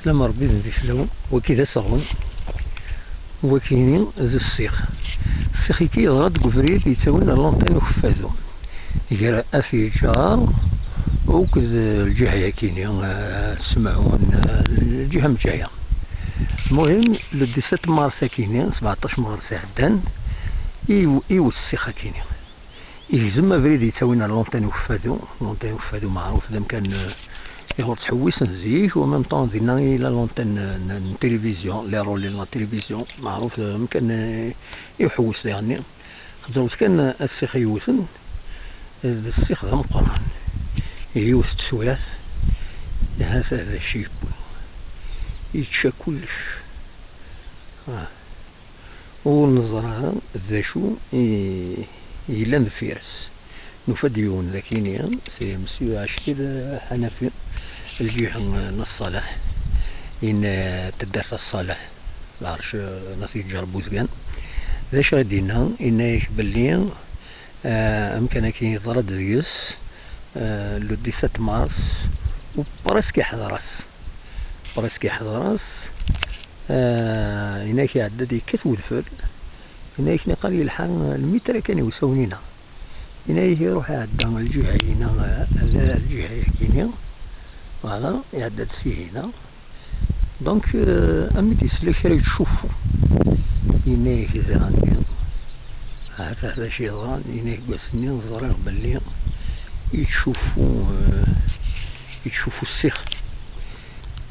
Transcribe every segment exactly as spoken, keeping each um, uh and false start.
Slam Rebbi d fell-awen, waki d aseɣwen, wakini d ssix. Ssix-agi yeḍra deg ubrid yettawin ar l'antenne Ukeffadu, gar At Yeǧǧar akked lǧiha-yakini, eh, Semɛun, eh, lǧiha n Bǧaya. Muhim, le dix-sept mars akini, sebɛeṭṭac mars iɛeddan, iw-, iwet ssix akini. Yegzem abrid yettawin ar l'antenne Ukeffadu. L'antenne Ukeffadu meɛruf d amkan, eh, iɣur ttḥewwisen zik, u en même temps dinna i la l'antenne n, n télévision, les relais n la télévision, meɛruf d amkan, eh, i uḥewwes diɣenni. Xezzret kan, eh, a ssix yewten, eh, d ssix d ameqqran. Yiwet n teswiɛt, ha-t-a d acu yewwi. Yečča kullec. Ah. Ur neẓra ara d acu i yellan deffir-s. Nufa-d yiwen d akini, c'est Monsieur Actil Ḥanafi, lǧiha n At Ṣaleḥ, in taddart At Ṣaleḥ, lɛerc n At Yeǧǧar n Buzgan. D acu i d-yenna? Yenna-yak belli, eh, amkan-agi yeḍra-d deg-s, eh, le dix-sept mars, u presque iḥḍer-as. Presque iḥḍer-as, eh, yenna-k iɛedda-d yekkat wedfel, yenna-k niqal yelḥa lmitr kan i usawnen-a. Yenna-k iruḥ iɛedda lǧiha-ina, eh, lǧiha-yakini, voilà, iɛedda-d sihina. Donc, eh, am i d-yesla kra yettcuffu. Yenna-k daɣen, ha-t-a d acu yeḍran, yenna-k deg wass-nni ẓriɣ belli yettcuffu, eh, yettcuffu ssix.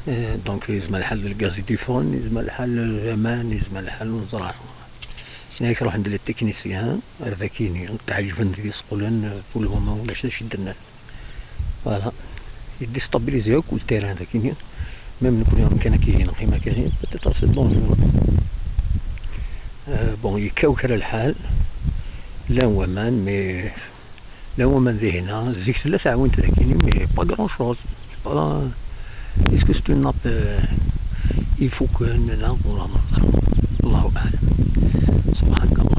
Eh, donc, yezmer lḥal d lgaz i d-yeffɣen, yezmer lḥal d aman, yezmer lḥal ur neẓra ara. Yenna-k ruḥen-d les techniciens ar dakini, tɛeǧben deg-s, qqlen, eh, pour le moment ulac d acu i d-nnan. Voilà. Yedistabilizi akk le terrain dakini. Même nekni amkan-agi neqqim akani, peut-être c'est dangereux. Euh, bon, yekkaw kra lḥal. Llan waman, mais llan waman dihina. Zik tella taɛwint dakini, mais pas grand chose. Voilà. Est-ce que c'est une nappe, euh, ifuken neɣ ur neẓri? Allahu aɛlam. Subhanallah.